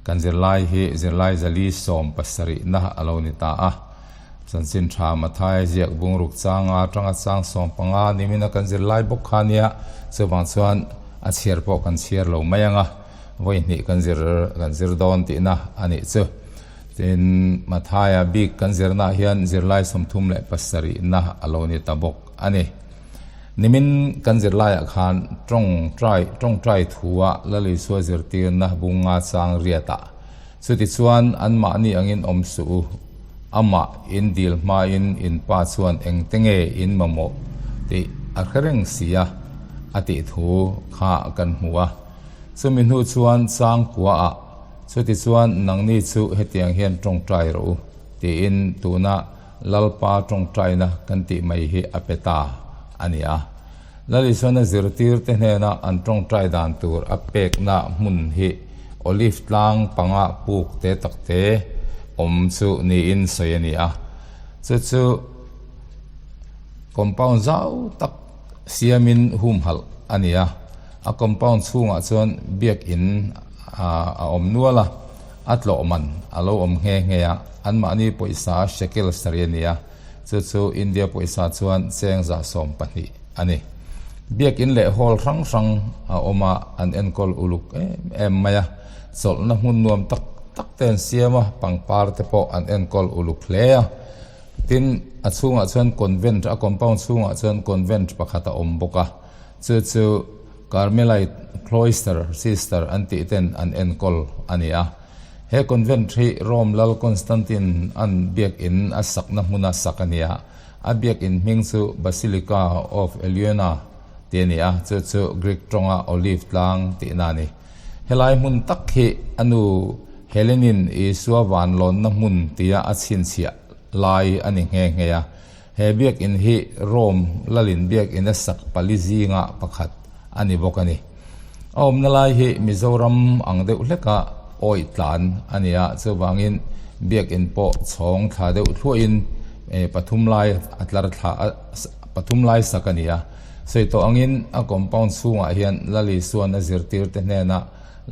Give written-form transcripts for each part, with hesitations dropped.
Kan zirlai hi zirlai zali sawm pasarihna a lo ni ta a. Chanchin tha Mathaia ziak bungruk changa atanga chang 15 nimina kan zirlai bawk kha nia, chuvang chuan a chhiar pawh kan chhiar lo mai ang a, vawi hnih kan zir kan zir dawn tihna a nih chu. Tin, Mathaia bik kan zirnaah hian zirlai 37na a lo ni ta bawk a ni. Nimin kan zirlaiah khan tawngtai tawngtai thua Lal Isua zirtirna bunga chang riatah chutichuan anmahni angin awm suh u, amah in dil hmain in pa chuan engte nge in mamawh tih a hre reng si a, a tih thu kha kan hmu a. Chumi hnu chuan chang kuaah chutichuan nangni chu hetiang hian tawngtai rawh u tiin tuna Lalpa tawngtaina kan tih mai hi a pe ta a ni a. Lal Isuana zirtirte hnena an tawngtai dan tur a pekna hmun hi Olive tlang panga puk te tak te awm chu niin sawi a ni a. Chu chu compound zau tak siamin humhalh a ni a. A compound chhungah chuan biakin a awm nual a. A tlawh man a lo awm nghe nghe a, anmahni pawisa shekel sarih a ni a, chu chu India pawisa chuan cheng 120 a ni. Biakin leh hall hrang hrang a awm a, an enkawl uluk em em mai a, chawlhna hmun nuam tak tak te an siam a, pangpar te pawh an enkawl uluk hle a. Tin, a chhungah chuan convent, a compound chhungah chuan convent pakhat a awm bawk a, chu chu Carmelite Cloister Sister an tih ten an enkawl a ni a. He convent hi Rome Lal Constantine an biakin a sakna hmuna sak a ni a. A biakin hming chu Basilica of Eleona tih a ni a, chu chu Greek tawnga Olive tlang tihna a ni. Helai hmun tak hi a nu Helenin Isua vanlawnna hmun tia a chhinchhiah lai a ni nghe nghe a. He biakin hi Rome lalin biakin a sak pali zinga pakhat a ni bawk a ni. A awmna lai hi Mizoram ang deuh hleka awih tlan a ni a, chuvangin biakin pawh chhawng thla deuh thluahin pathum lai a tlar thla a pathum lai sak a ni a. Sawi tawh angin a compound chhungah hian Lal Isuan a zirtirte hnena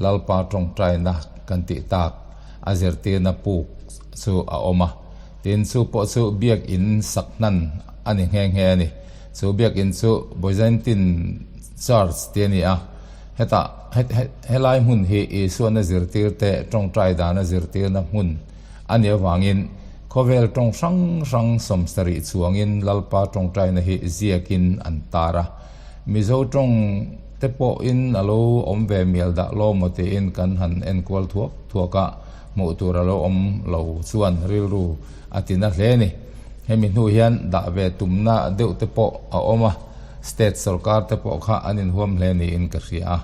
Lalpa tawngtaina kan tih tak a zirtirna puk chu a awm a. Tin, chu pawh chu biakin sak hnan a ni nghe nghe a ni. Chu biakin chu Byzantine Church tih a ni a. Hetah, helai hmun hi Isuana zirtirte tawngtai dana zirtirna hmun a nih avangin khawvel tawng hrang hrang 70 chuangin Lalpa tawngtaina hi ziakin an tar a. Mizo tawng te pawhin a lo awm ve mial dah law maw tiin kan han enkual thuak thuak a. Hmuh tur a lo awm lo chuan rilru a ti na hle a ni. Hemi hnu hian dah ve tumna deuh te pawh a awm a, state sorkar te pawh kha an inhuam hle niin ka hria a.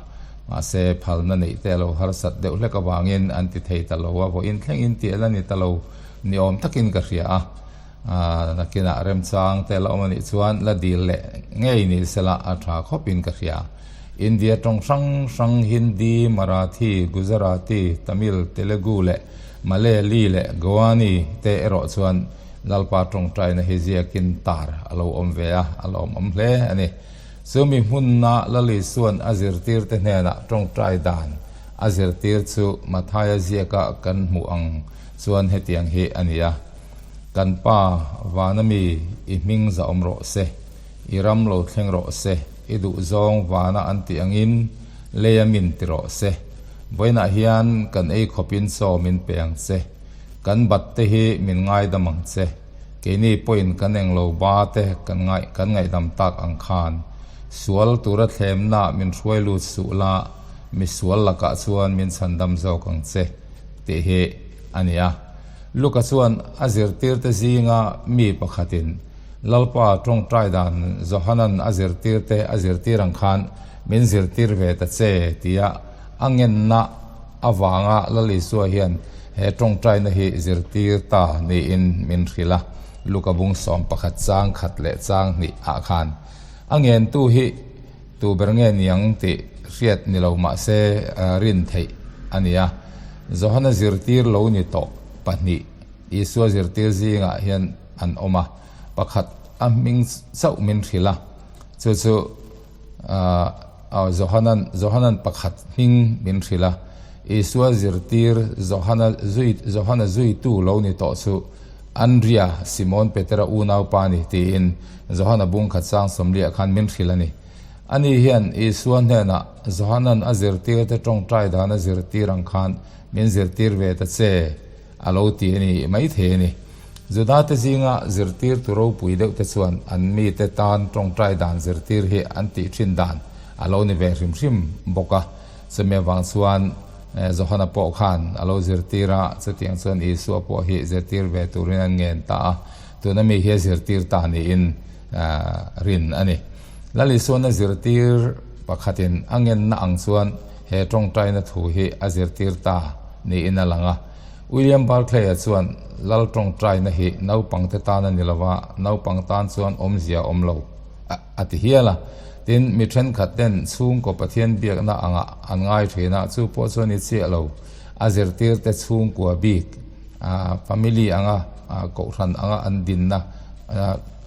Mahse, phalna neih te a lo harsat deuh hlek avangin an ti thei ta lo a, vawiin thlengin tih a la ni ta lo ni awm takin ka hria a. Nakinah remchang te la awm a nih chuan la dil leh ngei ni sela a tha khawpin ka hria. India tawng hrang hrang Hindi, Marathi, Gujarati, Tamil, Telugu leh Malayali leh Goani te erawh chuan Lalpa tawngtaina hi ziakin tar a lo awm ve a, a lawmawm hle a ni. Chumi hmunna Lal Isua'n a zirtirte hnenah tawngtai dan a zirtir chu Mathaia ziaka kan hmuh ang chuan hetiang hi a ni a. Kan Pa, vana mi, i hming za awm rawh se, i ram lo thleng rawh se, i duhzawng vana an tih angin leia min ti rawh se. Vawiinah hian kan ei khawpin chaw min pe ang che, kan bat te hi min ngaidam ang che, keini pawhin kan englo ba te kan ngaih kan ngaihdam tak ang khan. Sual tura thlemna min hruai lut suh la, mi sual lakah chuan min chhandam zawk ang che, tih hi a ni a. Luka chuan a zirtirte zinga mi pakhatin Lalpa tawngtai dan Johanan a zirtirte a zirtir ang khan min zirtir ve ta che tia a ngenna avanga Lal Isua hian he tawngtaina hi zirtir ta niin min hrilh a, Luka bung 11 chang khat leh chang hnih ah khan a ngentu hi Tu ber nge niang tih hriat ni lo mah se rin theih a ni a. Johana zirtir lo ni tawh pahnih Isua zirtir zingah hian an awm a, pakhat a hming chauh min hrilh a, chu chu Johanan Johanan pakhat hming min hrilh a. Isua zirtir Johana zui Johana zuitu lo ni tawh chu Andria, Simon Petera unaupa a ni tiin Johana bung khat sang sawmliah khan min hrilh a ni. Ani hian Isua hnenah Johanan a zirtirte tawngtai dan a zirtir ang khan min zirtir ve ta che a lo ti a ni maithei a ni. Judate zinga zirtirtu ropui deuhte chuan an mite tan tawngtai dan zirtir hi an tih thin dan a lo ni ve hrim hrim bawk a. Chumi avang chuan Johana pawh khan a lo zirtir a, chutiang chuan Isua pawh hi zirtir ve turin an ngen ta a, tuna mi hi a zirtir ta niin rin a ni. Lal Isuana zirtir pakhatin a ngenna ang chuan he tawngtaina thu hi a zirtir ta niin a lang a. William Barclay-a chuan Lal tawngtaina hi naupangte tan a ni lo va, naupang tan chuan awmzia a awm lo. A ti hial a. Tin, mi thenkhat ten chhungkaw Pathian biakna angah an ngai thin a, chu pawh chuan i chiah lo. A zirtirte chhungkua bik, family anga kohhran anga an dinna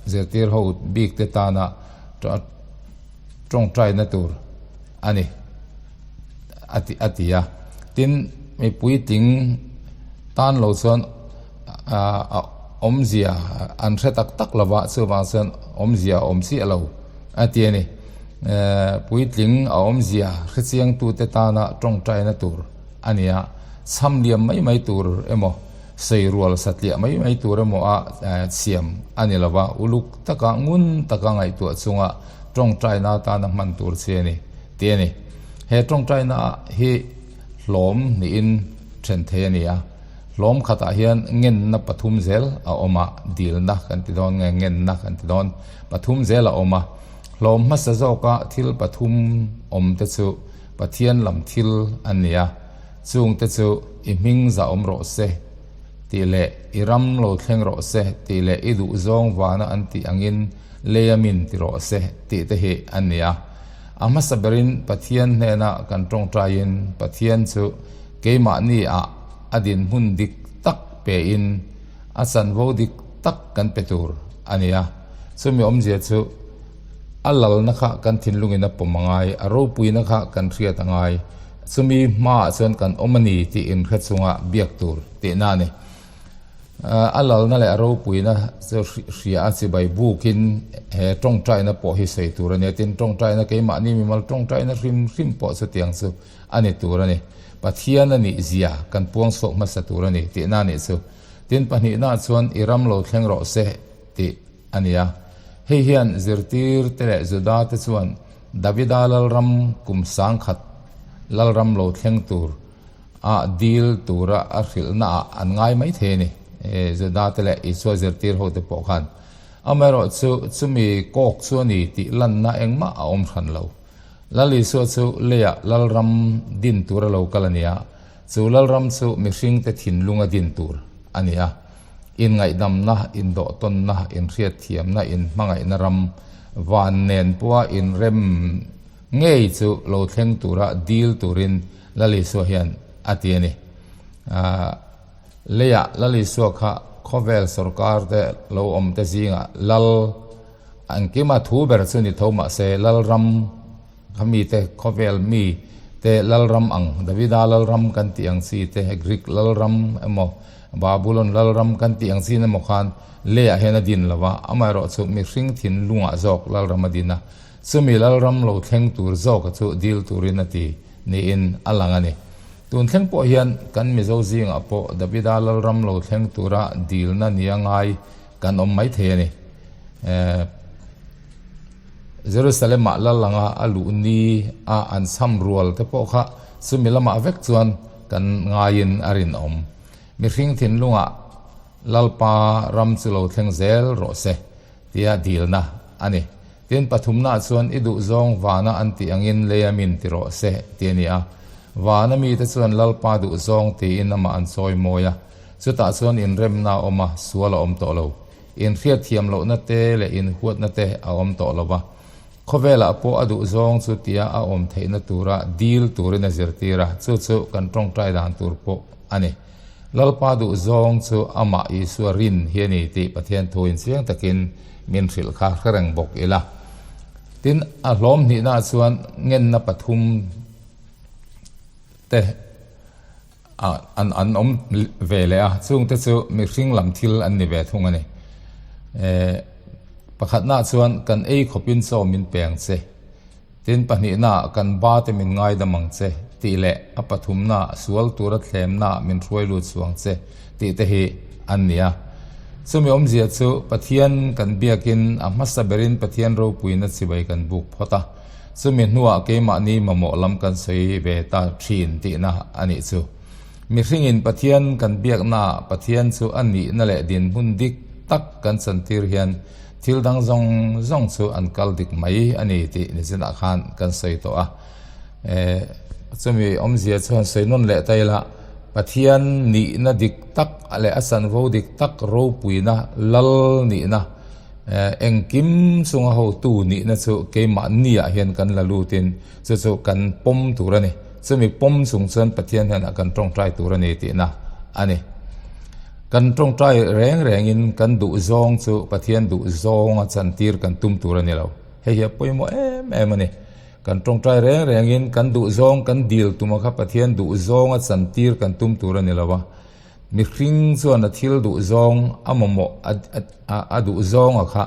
zirtir ho bik te tana tawngtaina tur a ni, a ti a. Tin, mi puitling tan lo chuan a awmzia an hre tak tak lo va, chuvang chuan awmzia a awm chiah lo a ti a ni. Puitling a awmzia hrechiangtute tana tawngtaina tur a ni a, chham liam mai mai tur emaw, sawi rual satliah mai mai tur emaw a siam a ni lo va, uluk taka ngun taka ngaihtuah chunga tawngtaina atana hman tur chi a ni ti a ni. He tawngtaina hi hlawm niin then thei a ni a. Hlawm khatah hian ngenna pathum zel a awm a, dilna kan ti dawn nge ngenna kan ti dawn, pathum zel a awm a. Hlawm hmasa zawka thil pathum awm te chu Pathian lam thil an ni a, chung te chu i hming zah awm rawh se tih leh i ram lo thleng rawh se tih leh i duhzawng vana an tih angin lei a min ti rawh se tih te hi an ni a. A hmasa berin Pathian hnena kan tawngtaiin Pathian chu Keimahni ah a dinhmun dik tak pe in a chanvo dik tak kan pe tur a ni a. Chumi awmzia chu a lalna kha kan thinlungin a pawm a ngai, a ropuina kha kan hriat a ngai, chumi hmaah chuan kan awm a ni tih inhre chunga biak tur tihna a ni. A lalna leh a ropuina chu hria a chibai bukin he tawngtaina pawh hi sawi tur a ni a, tin tawngtaina keimahni mimal tawngtaina hrim hrim pawh chutiang chu a ni tur a ni. Pathian a nih zia kan puang chhuak hmasa tur a ni tihna a nih chu. Tin pahnihna chuan i ram lo thleng rawh se tih a ni a. Hei hian zirtir te leh Juda te chuan Davida lalram kum sangkhat lalram lo thleng tur a dil tura a hrilhna ah an ngai mai thei a ni. Juda te leh Isua zirtir ho te pawh khan. Amaherawh chu chumi kawk chu a ni tih lanna engmah a awm hran lo. Lal Isua chu leiah Lalram din tur a lo kal a ni a, chu Lalram chu mihringte thinlunga din tur a ni a. Inngaihdamna, indawhtawnna, inhriatthiamna, inhmangaihna ram, van nen pawha inrem ngei chu lo thleng tura dil turin Lal Isua hian a ti a ni. Leiah Lal Isua kha khawvel sorkar te lo awm te zingah Lal engkima thu ber chu ni tho mah se Lalram kha mite khawvel mi te Lalram ang Davida Lalram kan tih ang chi te Greek Lalram emaw Babulon Lalram kan tih ang chin emaw khan leiah hian a din lo va, amaherawhchu mihring thinlungah zawk Lalram a din a, chumi Lalram lo thleng tur zawka chu dil turin a ti niin a lang a ni. Tun thleng pawh hian kan Mizo zingah pawh Davida Lalram lo thleng tura dilna nia ngai kan awm mai thei a ni. Jerusalem-ah lal anga a luh ni a an cham rual te pawh kha chumi lamah vek chuan kan ngaiin a rinawm. Mihring thinlungah Lalpa ram chu lo thleng zel rawh se tia dilna a ni. Tin, pathumnaah chuan i duhzawng vana an tih angin leia min ti rawh se ti a ni a. Vana mite chuan Lalpa duhzawng tiin amah an chawi mawi a. Chutah chuan inremna a awm a, sual a awm tawh lo. Inhriatthiam lohna te leh inhuatna te a awm tawh lo va. Khawvelah pawh a duhzawng chu tia a awm theihna tura dil turin a zirtir a, chu chu kan tawngtai dan tur pawh a ni. Lalpa duhzawng chu amah Isua rin hi a ni tih Pathian thu inchiang takin min hrilh kha hre reng bawk ila. Tin, a hlawm hnihnaah chuan ngenna pathum te. An an awm ve leh a, chungte chu mihring lam thil an ni ve thung a ni. Pakhatnaah chuan kan ei khawpin chaw min pe ang che, tin pahnihnaah kan ba te min ngaidam ang che tih leh a pathumnaah sual tura thlemnaah min hruai lut suh ang che tih te hi an ni a. Chumi awmzia chu Pathian kan biakin a hmasa berin Pathian ropuina chibai kan buk phawt a. Chumi hnuah keimahni mamawh lam kan sawi ve ta thin tihna a nih chu. Mihringin Pathian kan biaknaah Pathian chu a nihna leh dinhmun dik tak kan chantir hian thil dang zawng zawng chu an kal dik mai a ni tih nichinah khan kan sawi tawh a. Chumi awmzia chuan sawi nawn leh ta ila, Pathian nihna dik tak leh a chanvo dik tak ropuina lal nihna, Engkim chunga hotu nihna chu keimahniah hian kan la lutin chu chu kan pawm tur a ni. Chumi pawm chung chuan Pathian hnenah kan tawngtai tur a ni tihna a ni. Kan tawngtai reng rengin kan duhzawng chu Pathian duhzawnga chantir kan tum tur a ni lo. Hei hi a pawimawh em em a ni. Kan tawngtai reng rengin kan duhzawng kan dil tuma kha Pathian duhzawnga chantir kan tum tur a ni lo a. Mihring chuan a thil duh zawng a mamawh a duh zawng a kha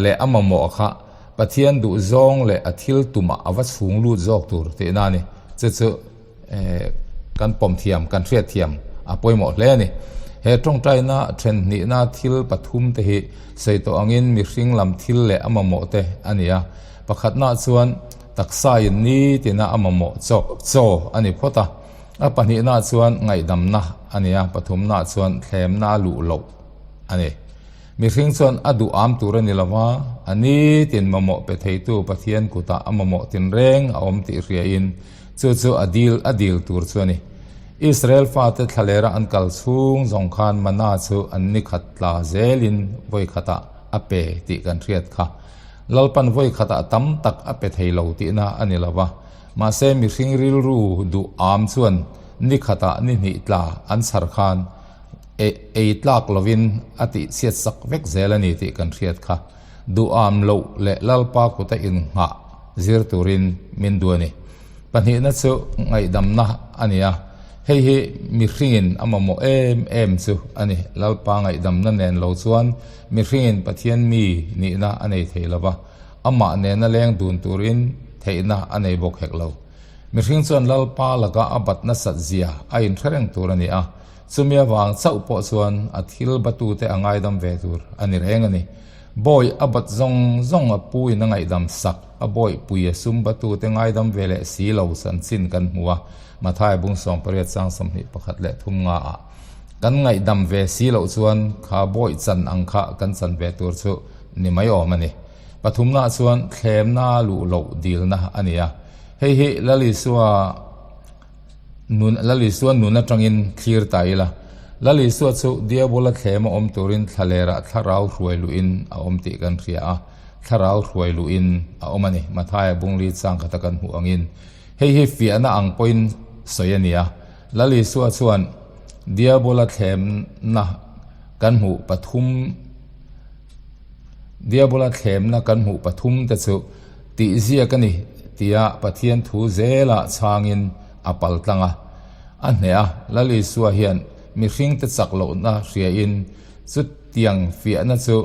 leh a mamawh a kha Pathian duh zawng leh a thil tumah a va chhung lut zawk tur tihna a ni. Chu chu kan pawm thiam, kan hriat thiam a pawimawh hle a ni. He tawngtaina then hnihna thil pathum te hi sawi tawh angin mihring lam thil leh a mamawh te a ni a. Pakhatna chuan taksa in nitina a mamawh chaw chaw a ni phawt a. A pahnihna chuan ngaihdamna a ni a, pathumna chuan thlemna a luh loh a ni. Mihring chuan a duh am tur a ni lo va, a nitin mamawh pe theitu Pathian kutah a mamawh tinreng a awm tih hriain chu chu a dil a dil tur chu a ni. Israel fate thlalera an kal chhung zawng khan mana chu an ni khat tla zelin vawi khatah a pe tih kan hriat kha. Lalpan vawi khatah tam tak a pe thei lo tihna a ni lo va. Mahse mihring rilru duh am chuan ni khatah ni hnih tla an chhar khan ei tlak lovin a tih chhiat sak vek zel a ni tih kan hriat kha. Duh am loh leh Lalpa kuta innghah zir turin min duh a ni. Pahnihna chu ngaihdamna a ni a, hei hi mihringin a mamawh em em chu a ni. Lalpa ngaihdamna nen lo chuan mihringin Pathian mi nihna a nei thei lo va. Amah nena leng dun turin theihna a nei bawk hek lo. Mihring chuan Lalpa laka a bat nasat zia a inhre reng tur a ni a, chumi avang chauh pawh chuan a thil batute a ngaidam ve tur a ni reng a ni. Bawi a bat zawng zawng a pu in a ngaihdam sak, a bawihpui a sum batute ngaidam ve leh si lo chanchin kan hmu a, Mathai bung 80 chang 21 leh thum nga ah. Kan ngaihdam ve si loh chuan kha bawi chan ang kha kan chan ve tur chu ni mai awm a ni. Pathumna chuan thlemna luh loh dilna a ni a. Hei hi Lal Isua nun Lal Isua nun atangin thlir ta ila. Lal Isua chu Diabola thlem a awm turin thlalerah thlarau hruai luhin a awm tih kan hria a, thlarau hruai luhin a awm a ni. Mathaia bungli chang khata kan hmuh angin hei hi fiahna ang pawhin sawi a ni a. Lal Isua chuan Diabola thlemna kan hmuh pathum Diabola thlemna kan hmuh pathum te chu tih ziak a ni tia Pathian thu zelah chhangin a pal tlang a. A hneh a, Lal Isua hian mihringte chak lohna hriain chutiang fiahna chu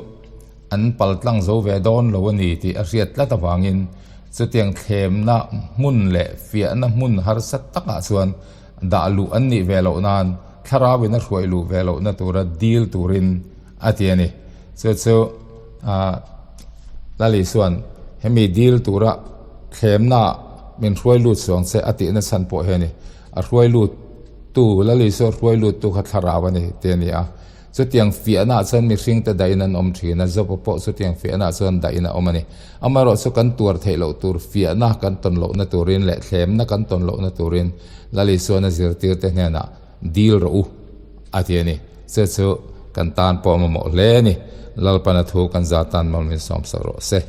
an pal tlang zo ve dawn lo a ni tih a hriat tlat avangin chutiang thlemna hmun leh fiahna hmun harsa takah chuan dah luh an nih ve loh nan thlarauin a hruai luh ve lohna tura dil turin a ti a ni. Chu chu Lal Isua'n hemi dil tura thlemna min hruai lut suang che a tihna chhan pawh hi a ni. A hruai lut tu, Lal Isua hruai lut tu kha thlarau a ni tih a ni a. Chutiang fiahnaah chuan mihringte dahin an awm thin a, Job-a pawh chutiang fiahnaah chuan dahin a awm a ni. Amaherawhchu kan tuar theih loh tur fiahna kan tawn lohna turin leh thlemna kan tawn lohna turin Lal Isua'n a zirtirte hnenah dil rawh u a ti a ni. Chu chu kan tan pawh a mamawh hle a ni. Lalpana thu kan za tan mawlmin sawmsak rawh se.